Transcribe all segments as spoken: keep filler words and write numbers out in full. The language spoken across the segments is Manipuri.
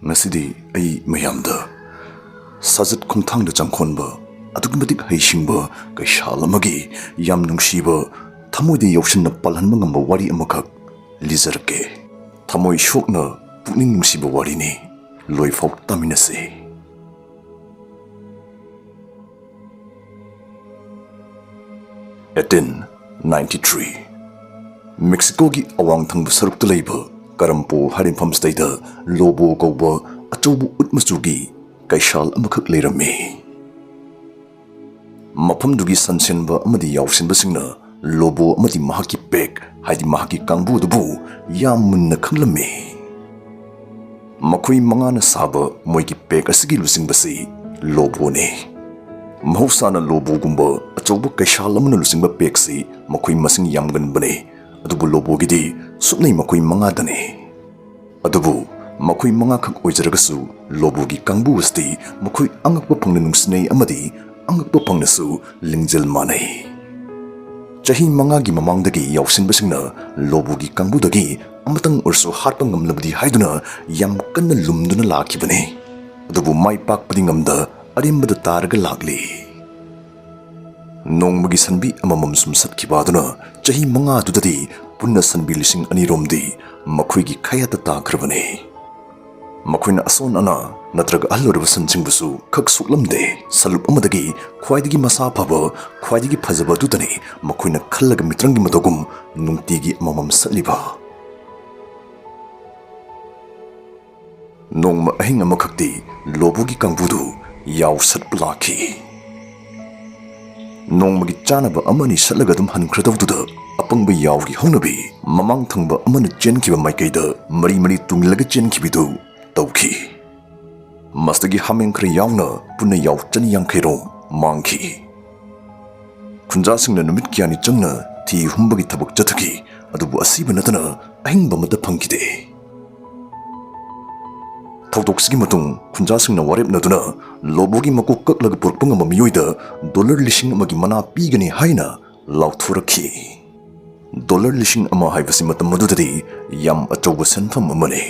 ꯉꯁꯤꯗꯤ ꯑꯩ ꯃꯌꯥꯝꯗ ꯁꯥꯖꯠ ꯈꯣꯡꯊꯥꯡꯗ ꯆꯪꯈꯣꯟꯕ, ꯑꯗꯨꯛꯀꯤ ꯃꯇꯤꯛ ꯍꯩꯁꯤꯡꯕ ꯀꯩꯁꯥꯜ ꯑꯃꯒꯤ ꯌꯥꯝ ꯅꯨꯡꯁꯤꯕ, ꯊꯃꯣꯏꯗ ꯌꯥꯎꯁꯟꯅ ꯄꯥꯜꯍꯟꯕ ꯉꯝꯕ ꯋꯥꯔꯤ ꯑꯃꯈꯛ ꯂꯤꯖꯔꯛꯀꯦ꯫ ꯊꯃꯣꯏ ꯁꯣꯛꯅ ꯄꯨꯛꯅꯤꯡ ꯅꯨꯡꯁꯤꯕ ꯋꯥꯔꯤꯅꯤ꯫ ꯂꯣꯏꯐꯥꯎ ꯇꯥꯃꯤꯟꯅꯁꯤ꯫ Eighteen ninety three. ꯃꯦꯛꯁꯤꯀꯣꯒꯤ ꯑꯋꯥꯡ ꯊꯪꯕ ꯁꯔꯨꯛꯇ ꯂꯩꯕ ꯀꯔꯝꯄꯣ ꯍꯥꯏꯔꯤꯕ ꯃꯐꯝꯁꯤꯗꯩꯗ ꯂꯣꯕꯣ ꯀꯧꯕ ꯑꯆꯧꯕ ꯎꯠ ꯃꯆꯨꯒꯤ ꯀꯩꯁꯥꯜ ꯑꯃꯈꯛ ꯂꯩꯔꯝꯃꯤ꯫ ꯃꯐꯝꯗꯨꯒꯤ ꯁꯟꯁꯦꯟꯕ ꯑꯃꯗꯤ ꯌꯥꯎꯁꯦꯟꯕꯁꯤꯡꯅ ꯂꯣꯕꯣ ꯑꯃꯗꯤ ꯃꯍꯥꯛꯀꯤ ꯄꯦꯛ, ꯍꯥꯏꯗꯤ ꯃꯍꯥꯛꯀꯤ ꯀꯥꯡꯕꯨ ꯑꯗꯨꯕꯨ ꯌꯥꯝ ꯃꯨꯟꯅ ꯈꯪꯂꯝꯃꯤ꯫ ꯃꯈꯣꯏ ꯃꯉꯥꯅ ꯁꯥꯕ ꯃꯣꯏꯒꯤ ꯄꯦꯛ ꯑꯁꯤꯒꯤ ꯂꯨꯆꯤꯡꯕꯁꯤ ꯂꯣꯕꯣꯅꯤ꯫ ꯃꯍꯧꯁꯥꯅ ꯂꯣꯕꯣꯒꯨꯝꯕ ꯑꯆꯧꯕ ꯀꯩꯁꯥꯜ ꯑꯃꯅ ꯂꯨꯆꯤꯡꯕ ꯄꯦꯛꯁꯤ ꯃꯈꯣꯏ ꯃꯁꯤꯡ ꯌꯥꯝꯒꯟꯕꯅꯤ, ꯑꯗꯨꯕꯨ ꯂꯣꯕꯣꯒꯤꯗꯤ ꯁꯨꯞꯅꯩ ꯃꯈꯣꯏ ꯃꯉꯥꯗꯅꯤ꯫ ꯑꯗꯨꯕꯨ ꯃꯈꯣꯏ ꯃꯉꯥꯈꯛ ꯑꯣꯏꯖꯔꯒꯁꯨ, ꯂꯣꯕꯣꯒꯤ ꯀꯥꯡꯕꯨ ꯑꯁꯤꯗꯤ ꯃꯈꯣꯏ ꯑꯉꯛꯄ ꯐꯪꯅ ꯅꯨꯡꯁꯤꯅꯩ ꯑꯃꯗꯤ ꯑꯉꯛꯄ ꯐꯪꯅꯁꯨ ꯂꯤꯡꯖꯦꯜ ꯃꯥꯟꯅꯩ꯫ ꯆꯍꯤ ꯃꯉꯥꯒꯤ ꯃꯃꯥꯡꯗꯒꯤ ꯌꯥꯎꯁꯤꯟꯕꯁꯤꯡꯅ ꯂꯣꯕꯣꯒꯤ ꯀꯥꯡꯕꯨꯗꯒꯤ ꯑꯃꯇꯪ ꯑꯣꯏꯔꯁꯨ ꯍꯥꯠꯄ ꯉꯝꯂꯕꯗꯤ ꯍꯥꯏꯗꯨꯅ ꯌꯥꯝ ꯀꯟꯅ ꯂꯨꯝꯗꯨꯅ ꯂꯥꯛꯈꯤꯕꯅꯤ꯫ ꯑꯗꯨꯕꯨ ꯃꯥꯏ ꯄꯥꯛꯄꯗꯤ ꯉꯝꯗ ꯑꯔꯦꯝꯕꯗ ꯇꯥꯔꯒ ꯂꯥꯛꯂꯤ꯫ ꯅꯣꯡꯃꯒꯤ ꯁꯟꯕꯤ ꯑꯃꯃꯝ ꯁꯨꯝ ꯁꯠꯈꯤꯕ ꯑꯗꯨꯅ ꯆꯍꯤ ꯃꯉꯥꯗꯨꯗꯗꯤ ꯄꯨꯟꯅ ꯁꯟꯕꯤ ꯂꯤꯁꯤꯡ ꯑꯅꯤꯔꯣꯝꯗꯤ ꯃꯈꯣꯏꯒꯤ ꯈꯥꯌꯥꯠꯇ ꯇꯥꯈ꯭ꯔꯕꯅꯤ꯫ ꯃꯈꯣꯏꯅ ꯑꯁꯣꯟ ꯑꯅꯥ ꯅꯠꯇ꯭ꯔꯒ ꯑꯍꯜ ꯑꯣꯏꯔꯕ ꯁꯟꯁꯤꯡꯕꯨꯁꯨ ꯈꯛ ꯁꯣꯛꯂꯝꯗꯦ꯫ ꯁꯂꯨꯞ ꯑꯃꯗꯒꯤ ꯈ꯭ꯋꯥꯏꯗꯒꯤ ꯃꯁꯥ ꯐꯕ, ꯈ꯭ꯋꯥꯏꯗꯒꯤ ꯐꯖꯕ ꯑꯗꯨꯗꯅꯤ ꯃꯈꯣꯏꯅ ꯈꯜꯂꯒ ꯃꯤꯇ꯭ꯔꯪꯒꯤ ꯃꯇꯧꯒꯨꯝ ꯅꯨꯡꯇꯤꯒꯤ ꯑꯃꯃꯝ ꯁꯠꯂꯤꯕ꯫ ꯅꯣꯡꯃ ꯑꯍꯤꯡ ꯑꯃꯈꯛꯇꯤ ꯂꯣꯕꯨꯒꯤ ꯀꯥꯡꯕꯨꯗꯨ ꯌꯥꯎ ꯁꯠꯄ ꯂꯥꯛꯈꯤ꯫ ꯅꯣꯡꯃꯒꯤ ꯆꯥꯅꯕ ꯑꯃꯅꯤ ꯁꯠꯂꯒ ꯑꯗꯨꯝ ꯍꯟꯈ꯭ꯔꯗꯧꯗꯨꯗ, ꯑꯄꯪꯕ ꯌꯥꯎꯒꯤ ꯍꯧꯅꯕꯤ ꯃꯃꯥꯡ ꯊꯪꯕ ꯑꯃꯅ ꯆꯦꯟꯈꯤꯕ ꯃꯥꯏꯀꯩꯗ ꯃꯔꯤ ꯃꯔꯤ ꯇꯨꯡꯂꯒ ꯆꯦꯟꯈꯤꯕꯤꯗꯨ ꯇꯧꯈꯤ꯫ ꯃꯁꯤꯗꯒꯤ ꯍꯥꯃꯦꯡ ꯈꯔ ꯌꯥꯎꯅ ꯄꯨꯟꯅ ꯌꯥꯎ ꯆꯅꯤ ꯌꯥꯡꯈꯩ ꯔꯣꯝ ꯃꯥꯡꯈꯤ꯫ ꯈꯨꯟꯖꯥꯁꯤꯡꯅ ꯅꯨꯃꯤꯠ ꯀꯌꯥꯅꯤ ꯆꯪꯅ ꯊꯤ ꯍꯨꯝꯕꯒꯤ ꯊꯕꯛ ꯆꯠꯊꯈꯤ, ꯑꯗꯨꯕꯨ ꯑꯁꯤꯕ ꯅꯠꯇꯅ ꯑꯍꯤꯡꯕ ꯑꯃꯠꯇ ꯐꯪꯈꯤꯗꯦ꯫ ꯊꯧꯗꯣꯛꯁꯤꯒꯤ ꯃꯇꯨꯡ ꯈꯨꯟꯖꯥꯁꯤꯡꯅ ꯋꯥꯔꯦꯞꯅꯗꯨꯅ ꯂꯣꯕꯨꯒꯤ ꯃꯀꯣꯛ ꯀꯛꯂꯒ ꯄꯨꯔꯛꯄ ꯉꯝꯕ ꯃꯤꯑꯣꯏꯗ ꯗꯣꯂꯔ ꯂꯤꯁꯤꯡ ꯑꯃꯒꯤ ꯃꯅꯥ ꯄꯤꯒꯅꯤ ꯍꯥꯏꯅ ꯂꯥꯎꯊꯣꯔꯛꯈꯤ꯫ ꯗꯣꯂꯔ ꯂꯤꯁꯤꯡ ꯑꯃ ꯍꯥꯏꯕꯁꯤ ꯃꯇꯝ ꯑꯗꯨꯗꯗꯤ ꯌꯥꯝ ꯑꯆꯧꯕ ꯁꯦꯟꯐꯝ ꯑꯃꯅꯤ꯫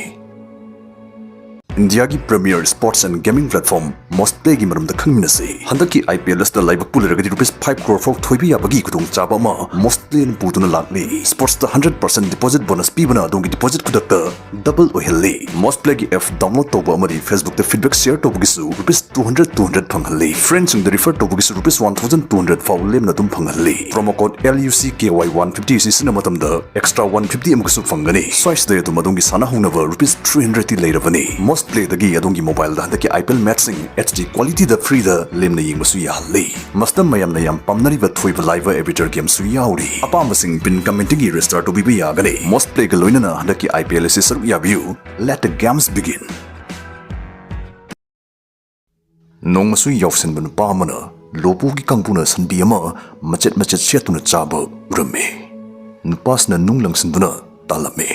ꯏꯟꯗꯤꯌꯥꯒꯤ premier sports and gaming platform Mostplayꯒꯤ ꯃꯔꯝꯗ ꯈꯪꯃꯤꯟꯅꯁꯤ꯫ ꯍꯟꯗꯛꯀꯤ IPL ꯑꯁꯤꯗ ꯂꯥꯏꯕꯛ ꯄꯨ ꯂꯩꯔꯒꯗꯤ ꯔꯨꯄꯤꯁ ꯐꯥꯏꯚ ꯀ꯭ꯔꯣꯔ ꯐꯥꯎ ꯊꯣꯏꯕ ꯌꯥꯕꯒꯤ ꯈꯨꯗꯣꯡꯆꯥꯕ ꯑꯃ Mostplayꯅ ꯄꯨꯗꯨꯅ ꯂꯥꯛꯂꯤ꯫ Sportsꯇ hundred percent deposit bonus ꯄꯤꯕꯅ ꯑꯗꯣꯝꯒꯤ deposit ꯈꯨꯗꯛꯇ double ꯑꯣꯏꯍꯜꯂꯤ꯫ Mostplayꯒꯤ app download ꯇꯧꯕ ꯑꯃꯗꯤ Facebookꯇ feedback share ꯇꯧꯕꯒꯤꯁꯨ rupees two hundred, two hundred ꯐꯪꯍꯜꯂꯤ꯫ Friendsꯁꯤꯡꯗ refer ꯇꯧꯕꯒꯤꯁꯨ rupees one thousand two hundred ꯐꯥꯎ ꯂꯦꯝꯅ ꯑꯗꯨꯝ ꯐꯪꯍꯜꯂꯤ꯫ Promo code L U C K Y one fifty ꯑꯁꯤ ꯁꯤꯖꯤꯟꯅꯕ ꯃꯇꯝꯗ extra one fifty ꯑꯃꯒꯁꯨ ꯐꯪꯒꯅꯤ꯫ ꯁ꯭ꯋꯥꯏꯁꯤꯗ ꯑꯗꯨꯝ ꯑꯗꯣꯝꯒꯤ ꯁꯥꯟꯅꯍꯧꯅꯕ ꯔꯨꯄꯤꯁ three hundredꯇꯤ ꯂꯩꯔꯕꯅꯤ꯫ Mostplayꯗꯒꯤ ꯑꯗꯣꯝꯒꯤ mobileꯗ ꯍꯟꯗꯛꯀꯤ IPL matchꯁꯤꯡ HD qualityꯗ freeꯗ ꯂꯦꯝꯅ ꯌꯦꯡꯕꯁꯨ ꯌꯥꯍꯜꯂꯤ꯫ ꯃꯁꯤꯗ ꯃꯌꯥꯝꯅ ꯌꯥꯝ ꯄꯥꯝꯅꯔꯤꯕ ꯊꯣꯏꯕ ꯂꯥꯏꯕ avatar gameꯁꯨ ꯌꯥꯎꯔꯤ꯫ ꯑꯄꯥꯝꯕꯁꯤꯡ pin commentꯒꯤ register ꯇꯧꯕꯤꯕ ꯌꯥꯒꯅꯤ꯫ Mostplayꯒ ꯂꯣꯏꯅꯅ ꯍꯟꯗꯛꯀꯤ IPL ꯑꯁꯤ ꯁꯔꯨꯛ ꯌꯥꯕꯤꯌꯨ꯫ Let the games begin꯫ ꯅꯣꯡꯃꯁꯨ ꯌꯥꯎꯁꯟꯕ ꯅꯨꯄꯥ ꯑꯃꯅ ꯂꯣꯕꯨꯒꯤ ꯀꯥꯡꯕꯨꯅ ꯁꯟꯕꯤ ꯑꯃ ꯃꯆꯦꯠ ꯃꯆꯦꯠ ꯁꯦꯠꯇꯨꯅ ꯆꯥꯕ ꯎꯔꯝꯃꯤ꯫ ꯅꯨꯄꯥꯁꯤꯅ ꯅꯨꯡ ꯂꯪꯁꯤꯟꯗꯨꯅ ꯇꯥꯜꯂꯝꯃꯤ꯫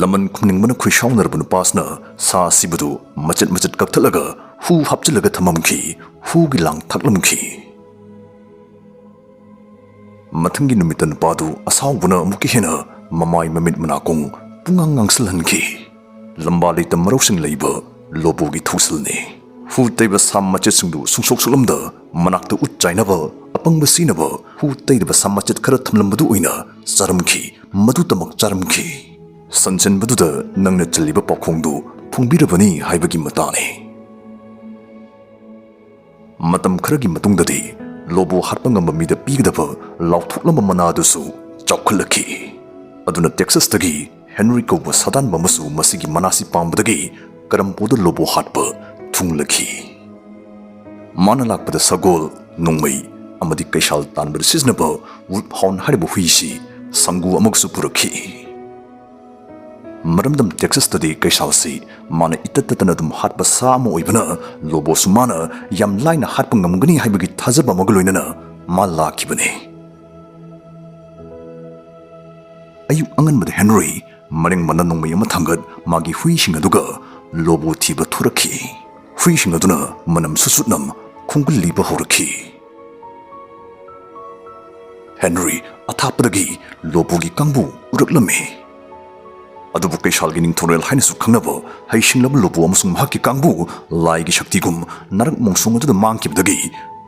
ꯂꯃꯟ ꯈꯨꯝꯅꯤꯡꯕꯅ ꯈꯨꯏꯁꯥꯎꯅꯔꯕ ꯅꯨꯄꯥꯁꯤꯅ ꯁꯥ ꯑꯁꯤꯕꯗꯨ ꯃꯆꯦꯠ ꯃꯆꯦꯠ ꯀꯛꯊꯠꯂꯒ ꯍꯨ ꯍꯥꯞꯆꯤꯜꯂꯒ ꯊꯝꯃꯝꯈꯤ꯫ ꯍꯨꯒꯤ ꯂꯥꯡ ꯊꯛꯂꯝꯈꯤ꯫ ꯃꯊꯪꯒꯤ ꯅꯨꯃꯤꯠꯇ ꯅꯨꯄꯥꯗꯨ ꯑꯁꯥꯎꯕꯅ ꯑꯃꯨꯛꯀ ꯍꯦꯟꯅ ꯃꯃꯥꯏ ꯃꯃꯤꯠ ꯃꯅꯥꯀꯣꯡ ꯄꯨꯡꯉꯥꯡ ꯉꯥꯡꯁꯤꯜꯍꯟꯈꯤ꯫ ꯂꯝꯕꯥ ꯂꯩꯇ ꯃꯔꯧꯁꯤꯡ ꯂꯩꯕ ꯂꯣꯕꯨꯒꯤ ꯊꯧꯁꯤꯜꯅꯤ꯫ ꯍꯨ ꯇꯩꯕ ꯁꯥ ꯃꯆꯦꯠꯁꯤꯡꯗꯨ ꯁꯨꯡꯁꯣꯛ ꯁꯣꯛꯂꯝꯗ ꯃꯅꯥꯛꯇ ꯎꯠ ꯆꯥꯏꯅꯕ, ꯑꯄꯪꯕ ꯁꯤꯅꯕ ꯍꯨ ꯇꯩꯗꯕ ꯁꯥ ꯃꯆꯦꯠ ꯈꯔ ꯊꯝꯂꯝꯕꯗꯨ ꯑꯣꯏꯅ ꯆꯥꯔꯝꯈꯤ꯫ ꯃꯗꯨꯇꯃꯛ ꯆꯥꯔꯝꯈꯤ꯫ ꯁꯟꯁꯦꯟꯕꯗꯨꯗ ꯅꯪꯅ ꯆꯜꯂꯤꯕ ꯄꯥꯎꯈꯣꯡꯗꯨ ꯐꯣꯡꯕꯤꯔꯕꯅꯤ ꯍꯥꯏꯕꯒꯤ ꯃꯇꯥꯅꯤ꯫ ꯃꯇꯝ ꯈꯔꯒꯤ ꯃꯇꯨꯡꯗꯗꯤ ꯂꯣꯕꯨ ꯍꯥꯠꯄ ꯉꯝꯕ ꯃꯤꯗ ꯄꯤꯒꯗꯕ ꯂꯥꯎꯊꯣꯛꯂꯝꯕ ꯃꯅꯥ ꯑꯗꯨꯁꯨ ꯆꯥꯎꯈꯠꯂꯛꯈꯤ꯫ ꯑꯗꯨꯅ ꯇꯦꯛꯁꯥꯁꯇꯒꯤ ꯍꯦꯅꯔꯤ ꯀꯧꯕ ꯁꯥꯗꯥꯟꯕ ꯑꯃꯁꯨ ꯃꯁꯤꯒꯤ ꯃꯅꯥꯁꯤ ꯄꯥꯝꯕꯗꯒꯤ ꯀꯔꯝꯄꯨꯗ ꯂꯣꯕꯨ ꯍꯥꯠꯄ ꯊꯨꯡꯂꯈꯤ꯫ ꯃꯥꯅ ꯂꯥꯛꯄꯗ ꯁꯒꯣꯜ, ꯅꯣꯡꯃꯩ ꯑꯃꯗꯤ ꯀꯩꯁꯥꯜ ꯇꯥꯟꯕꯗ ꯁꯤꯖꯤꯟꯅꯕ Wolfhound ꯍꯥꯏꯔꯤꯕ ꯍꯨꯏꯁꯤ ꯁꯪꯒꯨ ꯑꯃꯒꯁꯨ ꯄꯨꯔꯛꯈꯤ꯫ ꯃꯔꯝꯗꯝ ꯇꯦꯛꯁꯥꯁꯇꯗꯤ ꯀꯩꯁꯥꯜꯁꯤ ꯃꯥꯅ ꯏꯇꯠ ꯇꯠꯇꯅ ꯑꯗꯨꯝ ꯍꯥꯠꯄ ꯁꯥ ꯑꯃ ꯑꯣꯏꯕꯅ ꯂꯣꯕꯣꯁꯨ ꯃꯥꯅ ꯌꯥꯝ ꯂꯥꯏꯅ ꯍꯥꯠꯄ ꯉꯝꯒꯅꯤ ꯍꯥꯏꯕꯒꯤ ꯊꯥꯖꯕ ꯑꯃꯒ ꯂꯣꯏꯅꯅ ꯃꯥ ꯂꯥꯛꯈꯤꯕꯅꯤ꯫ ꯑꯌꯨꯛ ꯑꯉꯟꯕꯗ ꯍꯦꯅꯔꯤ ꯃꯔꯤꯡ ꯃꯅ ꯅꯣꯡꯃꯩ ꯑꯃ ꯊꯥꯡꯒꯠ ꯃꯥꯒꯤ ꯍꯨꯏꯁꯤꯡ ꯑꯗꯨꯒ ꯂꯣꯕꯣ ꯊꯤꯕ ꯊꯣꯔꯛꯈꯤ꯫ ꯍꯨꯏꯁꯤꯡ ꯑꯗꯨꯅ ꯃꯅꯝ ꯁꯨꯠ ꯁꯨꯠꯅ ꯈꯣꯡꯒꯨꯜ ꯂꯤꯕ ꯍꯧꯔꯛꯈꯤ꯫ ꯍꯦꯅꯔꯤ ꯑꯊꯥꯞꯄꯗꯒꯤ ꯂꯣꯕꯣꯒꯤ ꯀꯥꯡꯕꯨ ꯎꯔꯛꯂꯝꯃꯤ꯫ ꯑꯗꯨꯕꯨ ꯀꯩꯁꯥꯜꯒꯤ ꯅꯤꯡꯊꯧꯔꯦꯜ ꯍꯥꯏꯅꯁꯨ ꯈꯪꯅꯕ ꯍꯩꯁꯤꯡꯂꯕ ꯂꯣꯕꯣ ꯑꯃꯁꯨꯡ ꯃꯍꯥꯛꯀꯤ ꯀꯥꯡꯕꯨ ꯂꯥꯏꯒꯤ ꯁꯛꯇꯤꯒꯨꯝ ꯅꯥꯔꯛ ꯃꯣꯡꯁꯣꯡ ꯑꯗꯨꯗ ꯃꯥꯡꯈꯤꯕꯗꯒꯤ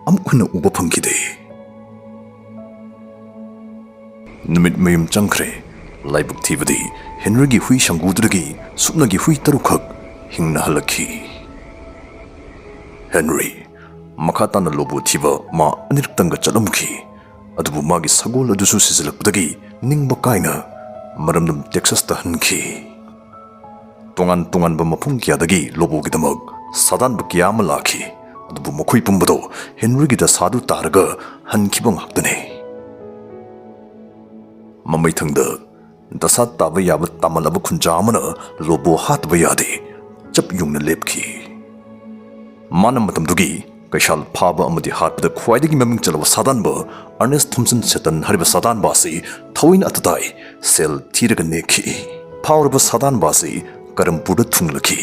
ꯑꯃꯨꯛ ꯍꯟꯅ ꯎꯕ ꯐꯪꯈꯤꯗꯦ꯫ ꯅꯨꯃꯤꯠ ꯃꯌꯨꯝ ꯆꯪꯈ꯭ꯔꯦ꯫ ꯂꯥꯏꯕꯛ ꯊꯤꯕꯗꯤ ꯍꯦꯟꯔꯤꯒꯤ ꯍꯨꯏ ꯁꯪꯒꯨꯗꯨꯗꯒꯤ ꯁꯨꯞꯅꯒꯤ ꯍꯨꯏ ꯇꯔꯨꯛꯈꯛ ꯍꯤꯡꯅ ꯍꯜꯂꯛꯈꯤ꯫ ꯍꯦꯟꯔꯤ ꯃꯈꯥ ꯇꯥꯅ ꯂꯣꯕꯣ ꯊꯤꯕ ꯃꯥ ꯑꯅꯤꯔꯛꯇꯪꯒ ꯆꯠꯂꯝꯈꯤ꯫ ꯑꯗꯨꯕꯨ ꯃꯥꯒꯤ ꯁꯒꯣꯜ ꯑꯗꯨꯁꯨ ꯁꯤꯖꯤꯜꯂꯛꯄꯗꯒꯤ ꯅꯤꯡꯕ ꯀꯥꯏꯅ ꯃꯔꯝꯗꯝ ꯇꯦꯛꯁꯥꯁꯇ ꯍꯟꯈꯤ꯫ ꯇꯣꯉꯥꯟ ꯇꯣꯉꯥꯟꯕ ꯃꯐꯝ ꯀꯌꯥꯗꯒꯤ ꯂꯣꯕꯣꯒꯤꯗꯃꯛ ꯁꯥꯗꯥꯟꯕ ꯀꯌꯥ ꯑꯃ ꯂꯥꯛꯈꯤ꯫ ꯑꯗꯨꯕꯨ ꯃꯈꯣꯏ ꯄꯨꯝꯕꯗꯣ ꯍꯦꯟꯔꯤꯒꯤ ꯗꯁꯥꯗꯨ ꯇꯥꯔꯒ ꯍꯟꯈꯤꯕ ꯉꯥꯛꯇꯅꯤ꯫ ꯃꯃꯩꯊꯪꯗ ꯗꯁꯥ ꯇꯥꯕ ꯌꯥꯕ ꯇꯥꯃꯜꯂꯕ ꯈꯨꯟꯖꯥ ꯑꯃꯅ ꯂꯣꯕꯣ ꯍꯥꯠꯇꯕ ꯌꯥꯗꯦ ꯆꯞ ꯌꯨꯡꯅ ꯂꯦꯞꯈꯤ꯫ ꯃꯥꯅ ꯃꯇꯝꯗꯨꯒꯤ ꯀꯩꯁꯥꯜ ꯐꯥꯕ ꯑꯃꯗꯤ ꯍꯥꯠꯄꯗ ꯈ꯭ꯋꯥꯏꯗꯒꯤ ꯃꯃꯤꯡ ꯆꯠꯂꯕ ꯁꯥꯗꯥꯟꯕ ꯑꯔꯅꯦꯁ ꯊꯣꯝꯁꯟ ꯁꯦꯇꯟ ꯍꯥꯏꯔꯤꯕ ꯁꯥꯗꯥꯟꯕ ꯑꯁꯤ ꯊꯑꯣꯏꯅ ꯑꯇꯇꯥꯏ ꯁꯦꯜ ꯊꯤꯔꯒ ꯅꯦꯛꯈꯤ꯫ ꯐꯥꯎꯔꯕ ꯁꯥꯗꯥꯟꯕ ꯑꯁꯤ ꯀꯔꯝꯄꯨꯔꯗ ꯊꯨꯡꯂꯈꯤ꯫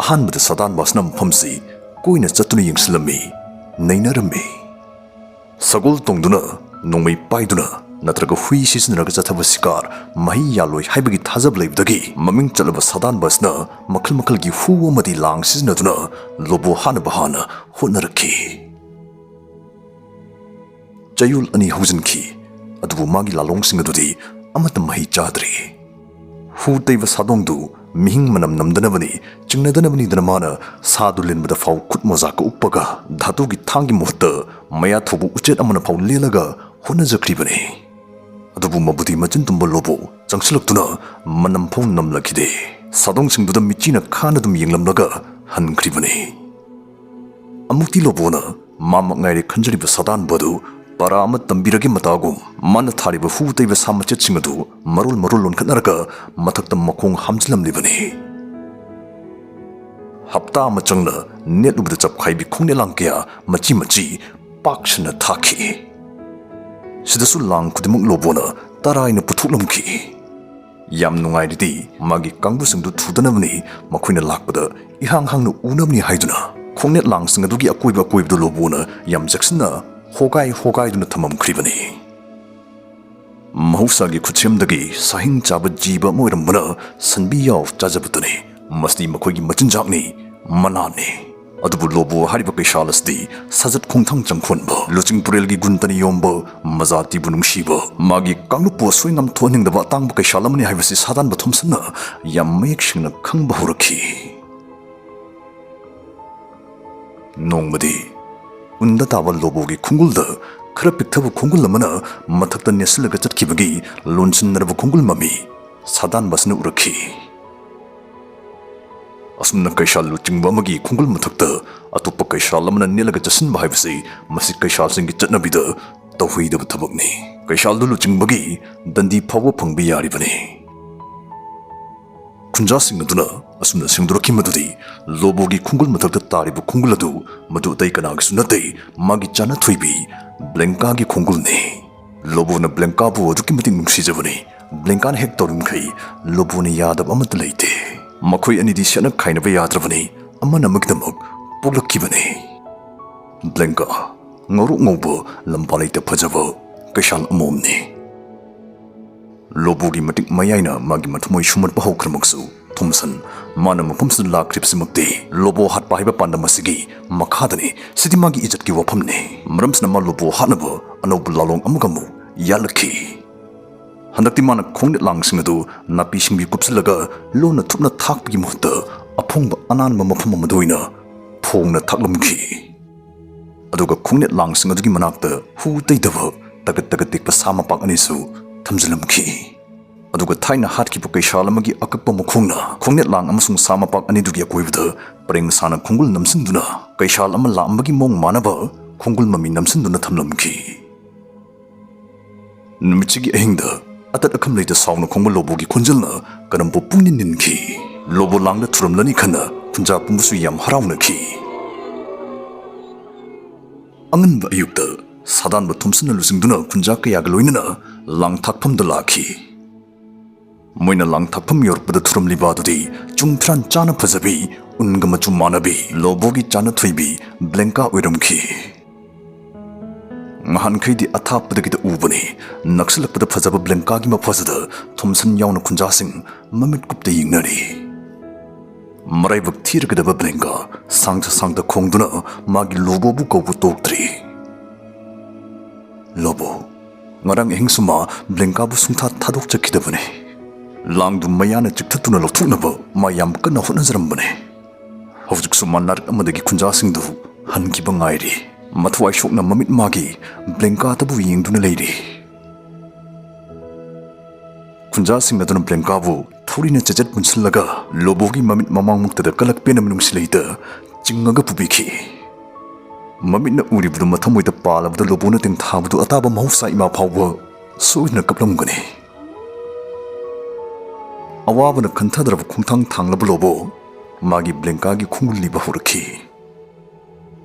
ꯑꯍꯥꯟꯕꯗ ꯁꯥꯗꯥꯟꯕ ꯑꯁꯤꯅ ꯃꯐꯝꯁꯤ ꯀꯣꯏꯅ ꯆꯠꯇꯨꯅ ꯌꯦꯡꯁꯤꯜꯂꯝꯃꯤ, ꯅꯩꯅꯔꯝꯃꯤ꯫ ꯁꯒꯣꯜ ꯇꯣꯡꯗꯨꯅ, ꯅꯣꯡꯃꯩ ꯄꯥꯏꯗꯨꯅ ꯅꯠꯇ꯭ꯔꯒ ꯍꯨꯏ ꯁꯤꯖꯤꯟꯅꯔꯒ ꯆꯠꯊꯕ ꯁꯤꯀꯥꯔ ꯃꯍꯩ ꯌꯥꯜꯂꯣꯏ ꯍꯥꯏꯕꯒꯤ ꯊꯥꯖꯕ ꯂꯩꯕꯗꯒꯤ ꯃꯃꯤꯡ ꯆꯠꯂꯕ ꯁꯥꯗꯥꯟꯕ ꯑꯁꯤꯅ ꯃꯈꯜ ꯃꯈꯜꯒꯤ ꯍꯨ ꯑꯃꯗꯤ ꯂꯥꯡ ꯁꯤꯖꯤꯟꯅꯗꯨꯅ ꯂꯣꯕꯣ ꯍꯥꯠꯅꯕ ꯍꯥꯟꯅ ꯍꯣꯠꯅꯔꯛꯈꯤ꯫ ꯆꯌꯣꯜ ꯑꯅꯤ ꯍꯧꯖꯤꯟꯈꯤ, ꯑꯗꯨꯕꯨ ꯃꯥꯒꯤ ꯂꯥꯂꯣꯡꯁꯤꯡ ꯑꯗꯨꯗꯤ ꯑꯃꯠꯇ ꯃꯍꯩ ꯆꯥꯗ꯭ꯔꯤ꯫ ꯍꯨ ꯇꯩꯕ ꯁꯥꯗꯣꯡꯗꯨ ꯃꯤꯍꯤꯡ ꯃꯅꯝ ꯅꯝꯗꯅꯕꯅꯤ, ꯆꯤꯡꯅꯗꯅꯕꯅꯤꯗꯅ ꯃꯥꯅ ꯁꯥꯗꯨ ꯂꯤꯟꯕꯗ ꯐꯥꯎ ꯈꯨꯠ ꯃꯣꯖꯥꯒ ꯎꯞꯄꯒ ꯙꯥꯇꯨꯒꯤ ꯊꯥꯡꯒꯤ ꯃꯍꯨꯠꯇ ꯃꯌꯥ ꯊꯧꯕ ꯎꯆꯦꯠ ꯑꯃꯅ ꯐꯥꯎ ꯂꯦꯜꯂꯒ ꯍꯣꯠꯅꯖꯈ꯭ꯔꯤꯕꯅꯤ꯫ ꯑꯗꯨꯕꯨ ꯃꯕꯨꯗꯤ ꯃꯆꯤꯟ ꯇꯨꯝꯕ ꯂꯣꯕꯣ ꯆꯪꯁꯤꯜꯂꯛꯇꯨꯅ ꯃꯅꯝ ꯐꯥꯎ ꯅꯝꯂꯛꯈꯤꯗꯦ꯫ ꯁꯥꯗꯣꯡꯁꯤꯡꯗꯨꯗ ꯃꯤꯠꯆꯤꯅ ꯈꯥꯅ ꯑꯗꯨꯝ ꯌꯦꯡꯂꯝꯂꯒ ꯍꯟꯈ꯭ꯔꯤꯕꯅꯤ꯫ ꯑꯃꯨꯛꯇꯤ ꯂꯣꯕꯣꯅ ꯃꯥꯃꯛ ꯉꯥꯏꯔꯦ ꯈꯟꯖꯔꯤꯕ ꯁꯥꯗꯥꯟꯕ ꯑꯗꯨ ꯄꯔꯥ ꯑꯃ ꯇꯝꯕꯤꯔꯒꯦ ꯃꯇꯥꯒꯨꯝ ꯃꯥꯅ ꯊꯥꯔꯤꯕ ꯍꯨ ꯇꯩꯕ ꯁꯥ ꯃꯆꯦꯠꯁꯤꯡ ꯑꯗꯨ ꯃꯔꯣꯜ ꯃꯔꯣꯜ ꯂꯣꯟꯈꯠꯅꯔꯒ ꯃꯊꯛꯇ ꯃꯈꯣꯡ ꯍꯥꯝꯖꯤꯜꯂꯝꯂꯤꯕꯅꯤ꯫ ꯍꯞꯇꯥ ꯑꯃ ꯆꯪꯅ ꯅꯦꯠꯂꯨꯕꯗ ꯆꯞꯈꯥꯏꯕꯤ ꯈꯣꯡꯅꯦꯂꯥꯡ ꯀꯌꯥ ꯃꯆꯤ ꯃꯆꯤ ꯄꯥꯛꯁꯟꯅ ꯊꯥꯈꯤ꯫ ꯁꯤꯗꯁꯨ ꯂꯥꯡ ꯈꯨꯗꯤꯡꯃꯛ ꯂꯣꯕꯣꯅ ꯇꯔꯥꯏꯅ ꯄꯨꯊꯣꯛꯂꯝꯈꯤ꯫ ꯌꯥꯝ ꯅꯨꯡꯉꯥꯏꯔꯤꯗꯤ ꯃꯥꯒꯤ ꯀꯥꯡꯕꯨꯁꯤꯡꯗꯨ ꯊꯨꯗꯅꯕꯅꯤ, ꯃꯈꯣꯏꯅ ꯂꯥꯛꯄꯗ ꯏꯍꯥꯡ ꯍꯥꯡꯅ ꯎꯅꯕꯅꯤ ꯍꯥꯏꯗꯨꯅ ꯈꯣꯡꯅꯦꯠ ꯂꯥꯡꯁꯤꯡ ꯑꯗꯨꯒꯤ ꯑꯀꯣꯏꯕ ꯑꯀꯣꯏꯕꯗꯨ ꯂꯣꯕꯣꯅ ꯌꯥꯝ ꯆꯦꯛꯁꯤꯟꯅ ꯍꯣꯒꯥꯏ ꯍꯣꯒꯥꯏꯗꯨꯅ ꯊꯝꯃꯝꯈ꯭ꯔꯤꯕꯅꯤ꯫ ꯃꯍꯧꯁꯥꯒꯤ ꯈꯨꯠꯁꯦꯝꯗꯒꯤ ꯁꯥꯍꯤꯡ ꯆꯥꯕ ꯖꯤꯕ ꯑꯃ ꯑꯣꯏꯔꯝꯕꯅ ꯁꯟꯕꯤ ꯌꯥꯎ ꯆꯥꯖꯕꯇꯅꯤ꯫ ꯃꯁꯤ ꯃꯈꯣꯏꯒꯤ ꯃꯆꯤꯟꯖꯥꯛꯅꯤ, ꯃꯅꯥꯅꯤ꯫ ꯑꯗꯨꯕꯨ ꯂꯣꯕꯣ ꯍꯥꯏꯔꯤꯕ ꯀꯩꯁꯥꯜ ꯑꯁꯤꯗꯤ ꯁꯥꯖꯠ ꯈꯣꯡꯊꯥꯡ ꯆꯪꯈꯣꯟꯕ, ꯂꯨꯆꯤꯡ ꯄꯨꯔꯦꯜꯒꯤ ꯒꯨꯟꯇꯅ ꯌꯣꯝꯕ, ꯃꯖꯥꯇꯤꯕꯨ ꯅꯨꯡꯁꯤꯕ, ꯃꯥꯒꯤ ꯀꯥꯡꯂꯨꯞꯄꯨ ꯑꯁꯣꯏ ꯉꯥꯝ ꯊꯣꯛꯍꯟꯅꯤꯡꯗꯕ ꯑꯇꯥꯡꯕ ꯀꯩꯁꯥꯜ ꯑꯃꯅꯤ ꯍꯥꯏꯕꯁꯤ ꯁꯥꯗꯥꯟꯕ ꯊꯣꯝꯁꯟꯅ ꯌꯥꯝ ꯃꯌꯦꯛ ꯁꯦꯡꯅ ꯈꯪꯕ ꯍꯧꯔꯛꯈꯤ꯫ ꯅꯣꯡꯃꯗꯤ ꯎꯟꯗ ꯇꯥꯕ ꯂꯣꯕꯣꯒꯤ ꯈꯣꯡꯒꯨꯜꯗ ꯈꯔ ꯄꯤꯛꯊꯕ ꯈꯣꯡꯒꯨꯜ ꯑꯃꯅ ꯃꯊꯛꯇ ꯅꯦꯠꯁꯤꯜꯂꯒ ꯆꯠꯈꯤꯕꯒꯤ ꯂꯣꯟꯁꯤꯟꯅꯔꯕ ꯈꯣꯡꯒꯨꯜ ꯃꯃꯤ ꯁꯥꯗꯥꯟꯕ ꯑꯁꯤꯅ ꯎꯔꯛꯈꯤ꯫ ꯑꯁꯨꯝꯅ ꯀꯩꯁꯥꯜ ꯂꯨꯆꯤꯡꯕ ꯑꯃꯒꯤ ꯈꯣꯡꯒꯨꯜ ꯃꯊꯛꯇ ꯑꯇꯣꯞꯄ ꯀꯩꯁꯥꯜ ꯑꯃꯅ ꯅꯦꯠꯂꯒ ꯆꯠꯁꯤꯟꯕ ꯍꯥꯏꯕꯁꯤ ꯃꯁꯤ ꯀꯩꯁꯥꯜꯁꯤꯡꯒꯤ ꯆꯠꯅꯕꯤꯗ ꯇꯧꯍꯩꯗꯕ ꯊꯕꯛꯅꯤ꯫ ꯀꯩꯁꯥꯜꯗꯨ ꯂꯨꯆꯤꯡꯕꯒꯤ ꯗꯟꯗꯤ ꯐꯥꯎꯕ ꯐꯪꯕ ꯌꯥꯔꯤꯕꯅꯤ꯫ ꯈꯨꯟꯖꯥꯁꯤꯡ ꯑꯗꯨꯅ ꯑꯁꯨꯝꯅ ꯁꯦꯡꯗꯣꯔꯛꯈꯤ ꯃꯗꯨꯗꯤ ꯂꯣꯕꯣꯒꯤ ꯈꯣꯡꯒꯨꯜ ꯃꯊꯛꯇ ꯇꯥꯔꯤꯕ ꯈꯣꯡꯒꯨꯜ ꯑꯗꯨ ꯃꯗꯨ ꯑꯇꯩ ꯀꯅꯥꯒꯤꯁꯨ ꯅꯠꯇꯦ, ꯃꯥꯒꯤ ꯆꯥꯅ ꯊꯣꯏꯕꯤ ꯕ꯭ꯂꯦꯡꯀꯥꯒꯤ ꯈꯣꯡꯒꯨꯜꯅꯤ꯫ ꯂꯣꯕꯣꯅ ꯕ꯭ꯂꯦꯡꯀꯥꯕꯨ ꯑꯗꯨꯛꯀꯤ ꯃꯇꯤꯛ ꯅꯨꯡꯁꯤꯖꯕꯅꯤ꯫ ꯕ꯭ꯂꯦꯡꯀꯥꯅ ꯍꯦꯛ ꯇꯧꯔꯤꯃꯈꯩ ꯂꯣꯕꯣꯅ ꯌꯥꯗꯕ ꯑꯃꯠꯇ ꯂꯩꯇꯦ꯫ ꯃꯈꯣꯏ ꯑꯅꯤꯗꯤ ꯁꯦꯠꯅ ꯈꯥꯏꯅꯕ ꯌꯥꯗ꯭ꯔꯕꯅꯤ, ꯑꯃꯅ ꯑꯃꯒꯤꯗꯃꯛ ꯄꯣꯛꯂꯛꯈꯤꯕꯅꯤ꯫ ꯕ꯭ꯂꯦꯡꯀꯥ, ꯉꯧꯔꯣꯛ ꯉꯧꯕ, ꯂꯝꯕꯥ ꯂꯩꯇ ꯐꯖꯕ ꯀꯩꯁꯥꯜ ꯑꯃꯣꯝꯅꯤ꯫ ꯂꯣꯕꯣꯒꯤ ꯃꯇꯤꯛ ꯃꯌꯥꯏꯅ ꯃꯥꯒꯤ ꯃꯊꯃꯣꯏ ꯁꯨꯝꯍꯠꯄ ꯍꯧꯈ꯭ꯔꯃꯛꯁꯨ, ꯊꯣꯝꯁꯟ, ꯃꯥꯅ ꯃꯐꯝꯁꯤꯗ ꯂꯥꯛꯈ꯭ꯔꯤꯕꯁꯤꯃꯛꯇꯤ ꯂꯣꯕꯣ ꯍꯥꯠꯄ ꯍꯥꯏꯕ ꯄꯥꯟꯗꯝ ꯑꯁꯤꯒꯤ ꯃꯈꯥꯗꯅꯤ꯫ ꯁꯤꯗꯤ ꯃꯥꯒꯤ ꯏꯖꯠꯀꯤ ꯋꯥꯐꯝꯅꯤ꯫ ꯃꯔꯝꯁꯤꯅ ꯃꯥ ꯂꯣꯕꯣ ꯍꯥꯠꯅꯕ ꯑꯅꯧꯕ ꯂꯥꯂꯣꯡ ꯑꯃꯒ ꯑꯃꯨꯛ ꯌꯥꯜꯂꯛꯈꯤ꯫ ꯍꯟꯗꯛꯇꯤ ꯃꯥꯅ ꯈꯣꯡꯅꯦꯠ ꯂꯥꯡꯁꯤꯡ ꯑꯗꯨ ꯅꯥꯄꯤ ꯁꯤꯡꯕꯤ ꯀꯨꯞꯁꯤꯜꯂꯒ ꯂꯣꯟꯅ ꯊꯨꯞꯅ ꯊꯥꯛꯄꯒꯤ ꯃꯍꯨꯠꯇ ꯑꯐꯣꯡꯕ ꯑꯅꯥꯟꯕ ꯃꯐꯝ ꯑꯃꯗ ꯑꯣꯏꯅ ꯐꯣꯡꯅ ꯊꯥꯛꯂꯝꯈꯤ꯫ ꯑꯗꯨꯒ ꯈꯣꯡꯅꯦꯠ ꯂꯥꯡꯁꯤꯡ ꯑꯗꯨꯒꯤ ꯃꯅꯥꯛꯇ ꯍꯨ ꯇꯩꯗꯕ ꯇꯒꯠ ꯇꯒꯠ ꯇꯦꯛꯄ ꯁꯥ ꯃꯄꯥꯛ ꯑꯅꯤꯁꯨ ꯊꯝꯖꯤꯜꯂꯝꯈꯤ꯫ ꯑꯗꯨꯒ ꯊꯥꯏꯅ ꯍꯥꯠꯈꯤꯕ ꯀꯩꯁꯥꯜ ꯑꯃꯒꯤ ꯑꯀꯛꯄ ꯃꯈꯣꯡꯅ ꯈꯣꯡꯅꯦꯠ ꯂꯥꯡ ꯑꯃꯁꯨꯡ ꯁꯥ ꯃꯄꯥꯛ ꯑꯅꯤꯗꯨꯒꯤ ꯑꯀꯣꯏꯕꯗ ꯄꯔꯦꯡ ꯁꯥꯅ ꯈꯣꯡꯒꯨꯜ ꯅꯝꯁꯤꯟꯗꯨꯅ, ꯀꯩꯁꯥꯜ ꯑꯃ ꯂꯥꯛꯑꯝꯕꯒꯤ ꯃꯑꯣꯡ ꯃꯥꯟꯅꯕ ꯈꯣꯡꯒꯨꯜ ꯃꯃꯤ ꯅꯝꯁꯤꯟꯗꯨꯅ ꯊꯝꯂꯝꯈꯤ꯫ ꯅꯨꯃꯤꯠꯁꯤꯒꯤ ꯑꯍꯤꯡꯗ ꯑꯇꯠ ꯑꯈꯝ ꯂꯩꯇ ꯁꯥꯎꯅ ꯈꯣꯡꯕ ꯂꯣꯕꯣꯒꯤ ꯈꯣꯟꯖꯦꯜꯅ ꯀꯔꯝꯕ ꯄꯨꯛꯅꯤꯡ ꯅꯤꯟꯈꯤ꯫ ꯂꯣꯕꯣ ꯂꯥꯡꯗ ꯊꯨꯔꯝꯂꯅꯤ ꯈꯟꯅ ꯈꯨꯟꯖꯥ ꯄꯨꯝꯕꯁꯨ ꯌꯥꯝ ꯍꯔꯥꯎꯅꯈꯤ꯫ ꯑꯉꯟꯕ ꯑꯌꯨꯛꯇ ꯁꯥꯗꯥꯟꯕ ꯊꯣꯝꯁꯟꯅ ꯂꯨꯆꯤꯡꯗꯨꯅ ꯈꯨꯟꯖꯥ ꯀꯌꯥꯒ ꯂꯣꯏꯅꯅ ꯂꯥꯡ ꯊꯥꯛꯐꯝꯗ ꯂꯥꯛꯈꯤ꯫ ꯃꯣꯏꯅ ꯂꯥꯡ ꯊꯥꯛꯐꯝ ꯌꯧꯔꯛꯄꯗ ꯊꯨꯔꯝꯂꯤꯕ ꯑꯗꯨꯗꯤ ꯆꯨꯡ ꯐꯤꯔꯥꯟ ꯆꯥꯅ ꯐꯖꯕꯤ, ꯎꯟꯒ ꯃꯆꯨ ꯃꯥꯟꯅꯕꯤ, ꯂꯣꯕꯣꯒꯤ ꯆꯥꯅ ꯊꯣꯏꯕꯤ ꯕ꯭ꯂꯦꯡꯀꯥ ꯑꯣꯏꯔꯝꯈꯤ꯫ ꯅꯍꯥꯟꯈꯩꯗꯤ ꯑꯊꯥꯞꯄꯗꯒꯤꯗ ꯎꯕꯅꯤ, ꯅꯛꯁꯤꯜꯂꯛꯄꯗ ꯐꯖꯕ ꯕ꯭ꯂꯦꯡꯀꯥꯒꯤ ꯃꯐꯖꯗ ꯊꯣꯝꯁꯟ ꯌꯥꯎꯅ ꯈꯨꯟꯖꯥꯁꯤꯡ ꯃꯃꯤꯠ ꯀꯨꯞꯇ ꯌꯦꯡꯅꯔꯤ꯫ ꯃꯔꯥꯏꯕꯛ ꯊꯤꯔꯒꯗꯕ ꯕ꯭ꯂꯦꯡꯀꯥ ꯁꯥꯡꯖ ꯁꯥꯡꯗ ꯈꯣꯡꯗꯨꯅ ꯃꯥꯒꯤ ꯂꯣꯕꯣꯕꯨ ꯀꯧꯕ ꯇꯣꯛꯇ꯭ꯔꯤ꯫ "ꯂꯣꯕꯣ, ꯉꯔꯥꯡ ꯑꯍꯤꯡꯁꯨ ꯃꯥ ꯕ꯭ꯂꯦꯡꯀꯥꯕꯨ ꯁꯨꯡꯊꯥ ꯊꯥꯗꯣꯛꯆꯈꯤꯗꯕꯅꯤ꯫ ꯂꯥꯡꯗꯨ ꯃꯌꯥꯅ ꯆꯤꯛꯊꯠꯇꯨꯅ ꯂꯧꯊꯣꯛꯅꯕ ꯃꯥ ꯌꯥꯝ ꯀꯟꯅ ꯍꯣꯠꯅꯖꯔꯝꯕꯅꯤ꯫ ꯍꯧꯖꯤꯛꯁꯨ ꯃꯥ ꯅꯥꯔꯛ ꯑꯃꯗꯒꯤ ꯈꯨꯟꯖꯥꯁꯤꯡꯗꯨ ꯍꯟꯈꯤꯕ ꯉꯥꯏꯔꯤ꯫ ꯃꯊ꯭ꯋꯥꯏ ꯁꯣꯛꯅ ꯃꯃꯤꯠ ꯃꯥꯒꯤ ꯕ꯭ꯂꯦꯡꯀꯥꯗꯕꯨ ꯌꯦꯡꯗꯨꯅ ꯂꯩꯔꯤ꯫" ꯈꯨꯟꯖꯥꯁꯤꯡ ꯑꯗꯨꯅ ꯕ꯭ꯂꯦꯡꯀꯥꯕꯨ ꯊꯧꯔꯤꯅ ꯆꯦꯆꯠ ꯄꯨꯟꯁꯤꯜꯂꯒ ꯂꯣꯕꯣꯒꯤ ꯃꯃꯤꯠ ꯃꯃꯥꯡꯃꯛꯇꯗ ꯀꯂꯛ ꯄꯦꯟꯅ ꯃꯤꯅꯨꯡꯁꯤ ꯂꯩꯇ ꯆꯤꯡꯉꯒ ꯄꯨꯕꯤꯈꯤ꯫ ꯃꯃꯤꯠꯅ ꯎꯔꯤꯕꯗꯨ ꯃꯊꯃꯣꯏꯗ ꯄꯥꯜꯂꯕꯗ ꯂꯣꯕꯣꯅ ꯇꯦꯡꯊꯥꯕꯗꯨ ꯑꯇꯥꯕ ꯃꯍꯧꯁꯥ ꯏꯃꯥ ꯐꯥꯎꯕ ꯁꯣꯏꯗꯅ ꯀꯞꯂꯝꯒꯅꯤ꯫ ꯑꯋꯥꯕꯅ ꯈꯟꯊꯗ꯭ꯔꯕ ꯈꯣꯡꯊꯥꯡ ꯊꯥꯡꯂꯕ ꯂꯣꯕꯣ ꯃꯥꯒꯤ ꯕ꯭ꯂꯦꯡꯀꯥꯒꯤ ꯈꯣꯡꯒꯨꯜ ꯂꯤꯕ ꯍꯧꯔꯛꯈꯤ꯫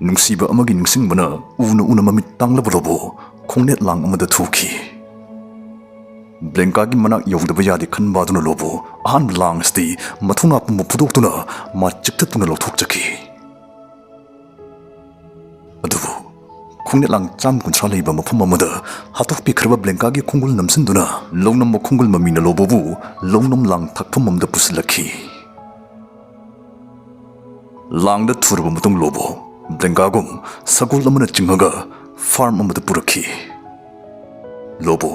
ꯅꯨꯡꯁꯤꯕ ꯑꯃꯒꯤ ꯅꯤꯡꯁꯤꯡꯕꯅ ꯎꯅ ꯎꯅ ꯃꯃꯤꯠ ꯇꯥꯡꯂꯕ ꯂꯣꯕꯣ ꯈꯣꯡꯅꯦꯠ ꯂꯥꯡ ꯑꯃꯗ ꯊꯨꯈꯤ꯫ ꯕ꯭ꯂꯦꯡꯀꯥꯒꯤ ꯃꯅꯥꯛ ꯌꯧꯗꯕ ꯌꯥꯗꯦ ꯈꯟꯕ ꯑꯗꯨꯅ ꯂꯣꯕꯣ ꯑꯍꯥꯟꯕ ꯂꯥꯡ ꯑꯁꯤꯗꯤ ꯃꯊꯧꯅꯥ ꯄꯨꯝꯕ ꯐꯨꯗꯣꯛꯇꯨꯅ ꯃꯥ ꯆꯤꯛꯊꯠꯇꯨꯅ ꯂꯧꯊꯣꯛꯆꯈꯤ꯫ ꯑꯗꯨꯕꯨ ꯈꯣꯡꯅꯦꯠ ꯂꯥꯡ ꯆꯥꯝ ꯀꯨꯟꯊ꯭ꯔꯥ ꯂꯩꯕ ꯃꯐꯝ ꯑꯃꯗ ꯍꯥꯠꯇꯣꯛꯄꯤꯈ꯭ꯔꯕ ꯕ꯭ꯂꯦꯡꯀꯥꯒꯤ ꯈꯣꯡꯒꯨꯜ ꯅꯝꯁꯤꯟꯗꯨꯅ ꯂꯧꯅꯝꯕ ꯈꯣꯡꯒꯨꯜ ꯃꯃꯤꯅ ꯂꯣꯕꯣꯕꯨ ꯂꯧꯅꯝ ꯂꯥꯡ ꯊꯛꯐꯝ ꯑꯃꯗ ꯄꯨꯁꯤꯜꯂꯛꯈꯤ꯫ ꯂꯥꯡꯗ ꯊꯨꯔꯕ ꯃꯇꯨꯡ ꯂꯣꯕꯣ ꯕ꯭ꯂꯦꯡꯀꯥꯒꯨꯝ ꯁꯒꯣꯜ ꯑꯃꯅ ꯆꯤꯡꯉꯒ ꯐꯥꯔꯝ ꯑꯃꯗ ꯄꯨꯔꯛꯈꯤ꯫ ꯂꯣꯕꯣ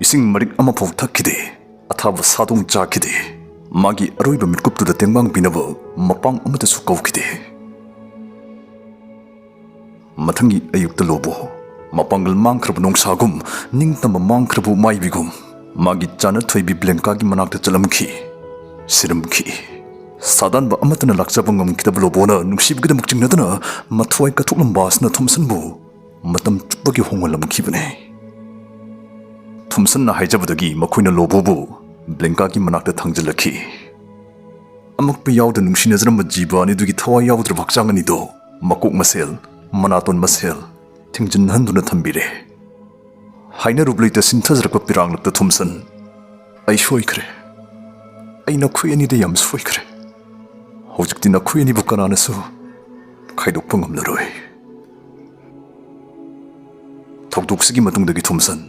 ꯏꯁꯤꯡ ꯃꯔꯤꯛ ꯑꯃꯐꯥꯎ ꯊꯛꯈꯤꯗꯦ꯫ ꯑꯊꯥꯕ ꯁꯥꯗꯣꯡ ꯆꯥꯈꯤꯗꯦ꯫ ꯃꯥꯒꯤ ꯑꯔꯣꯏꯕ ꯃꯤꯠꯀꯨꯞꯇꯨꯗ ꯇꯦꯡꯕꯥꯡ ꯄꯤꯅꯕ ꯃꯄꯥꯡ ꯑꯃꯠꯇꯁꯨ ꯀꯧꯈꯤꯗꯦ꯫ ꯃꯊꯪꯒꯤ ꯑꯌꯨꯛꯇ ꯂꯣꯕꯣ ꯃꯄꯥꯡꯒꯜ ꯃꯥꯡꯈ꯭ꯔꯕ ꯅꯣꯡꯁꯥꯒꯨꯝ, ꯅꯤꯡꯇꯝꯕ ꯃꯥꯡꯈ꯭ꯔꯕ ꯃꯥꯏꯕꯤꯒꯨꯝ, ꯃꯥꯒꯤ ꯆꯥꯅ ꯊꯣꯏꯕꯤ ꯕ꯭ꯂꯦꯡꯀꯥꯒꯤ ꯃꯅꯥꯛꯇ ꯆꯠꯂꯝꯈꯤ꯫ ꯁꯤꯔꯝꯈꯤ꯫ ꯁꯥꯗꯥꯟꯕ ꯑꯃꯠꯇꯅ ꯂꯥꯛꯆꯕ ꯉꯝꯈꯤꯗꯕ ꯂꯣꯕꯣꯅ ꯅꯨꯡꯁꯤꯕꯒꯤꯗꯃꯛ ꯆꯤꯡꯅꯗꯨꯅ ꯃꯊ꯭ꯋꯥꯏ ꯀꯠꯊꯣꯛꯂꯝꯕ ꯑꯁꯤꯅ ꯊꯣꯝꯁꯟꯕꯨ ꯃꯇꯝ ꯆꯨꯞꯄꯒꯤ ꯍꯣꯡꯍꯜꯂꯝꯈꯤꯕꯅꯤ꯫ ꯊꯣꯝꯁꯟꯅ ꯍꯥꯏꯖꯕꯗꯒꯤ ꯃꯈꯣꯏꯅ ꯂꯣꯕꯣꯕꯨ ꯕ꯭ꯂꯦꯡꯀꯥꯒꯤ ꯃꯅꯥꯛꯇ ꯊꯥꯡꯖꯤꯜꯂꯛꯈꯤ꯫ ꯑꯃꯛꯄ ꯌꯥꯎꯗ ꯅꯨꯡꯁꯤꯅꯖꯔꯝꯕ ꯖꯤꯕ ꯑꯅꯤꯗꯨꯒꯤ ꯊꯋꯥꯏ ꯌꯥꯎꯗ꯭ꯔꯕ ꯍꯛꯆꯥꯡ ꯑꯅꯤꯗꯣ ꯃꯀꯣꯛ ꯃꯁꯦꯜ, ꯃꯅꯥꯇꯣꯟ ꯃꯁꯦꯜ ꯊꯤꯡꯖꯤꯟꯍꯟꯗꯨꯅ ꯊꯝꯕꯤꯔꯦ꯫ ꯍꯥꯏꯅꯔꯨꯕ ꯂꯩꯇ ꯁꯤꯟꯊꯖꯔꯛꯄ ꯄꯤꯔꯥꯡꯂꯛꯇ ꯊꯣꯝꯁꯟ, "ꯑꯩ ꯁꯣꯏꯈ꯭ꯔꯦ꯫ ꯑꯩ ꯅꯈꯣꯏ ꯑꯅꯤꯗ ꯌꯥꯝ ꯁꯣꯏꯈ꯭ꯔꯦ꯫ ꯍꯧꯖꯤꯛꯇꯤ ꯅꯈꯣꯏ ꯑꯅꯤꯕꯨ ꯀꯅꯥꯅꯁꯨ ꯈꯥꯏꯗꯣꯛꯄ ꯉꯝꯂꯔꯣꯏ꯫" ꯊꯧꯗꯣꯛꯁꯤꯒꯤ ꯃꯇꯨꯡꯗꯒꯤ ꯊꯣꯝꯁꯟ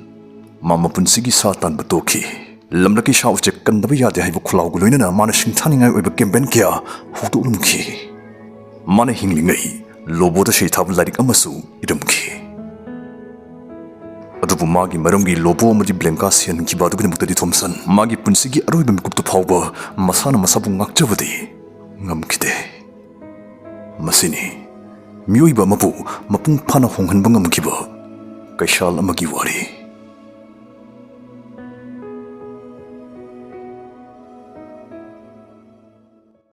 ꯃꯥ ꯃꯄꯨꯟꯁꯤꯒꯤ ꯁꯥ ꯇꯥꯟꯕ ꯇꯣꯛꯈꯤ꯫ ꯂꯝꯂꯛꯀꯤ ꯁꯥ ꯎꯆꯦꯛ ꯀꯟꯗꯕ ꯌꯥꯗꯦ ꯍꯥꯏꯕ ꯈꯣꯜꯂꯥꯎꯒ ꯂꯣꯏꯅꯅ ꯃꯥꯅ ꯁꯤꯡꯊꯥꯅꯤꯡꯉꯥꯏ ꯑꯣꯏꯕ ꯀꯦꯝꯄꯦꯟ ꯀꯌꯥ ꯍꯧꯗꯣꯛꯂꯝꯈꯤ꯫ ꯃꯥꯅ ꯍꯤꯡꯂꯤꯉꯩ ꯂꯣꯕꯣꯗ ꯁꯩꯊꯥꯕ ꯂꯥꯏꯔꯤꯛ ꯑꯃꯁꯨ ꯏꯔꯝꯈꯤ꯫ ꯑꯗꯨꯕꯨ ꯃꯥꯒꯤ ꯃꯔꯝꯒꯤ ꯂꯣꯕꯣ ꯑꯃꯗꯤ ꯕ꯭ꯂꯦꯡꯀꯥ ꯁꯤꯍꯟꯈꯤꯕ ꯑꯗꯨꯒꯤꯗꯃꯛꯇꯗꯤ ꯊꯣꯝꯁꯟ ꯃꯥꯒꯤ ꯄꯨꯟꯁꯤꯒꯤ ꯑꯔꯣꯏꯕ ꯃꯤꯀꯨꯞꯇ ꯐꯥꯎꯕ ꯃꯁꯥꯅ ꯃꯁꯥꯕꯨ ꯉꯥꯛꯆꯕꯗꯤ ꯉꯝꯈꯤꯗꯦ꯫ ꯃꯁꯤꯅꯤ ꯃꯤꯑꯣꯏꯕ ꯑꯃꯕꯨ ꯃꯄꯨꯡ ꯐꯥꯅ ꯍꯣꯡꯍꯟꯕ ꯉꯝꯈꯤꯕ ꯀꯩꯁꯥꯜ ꯑꯃꯒꯤ ꯋꯥꯔꯤ꯫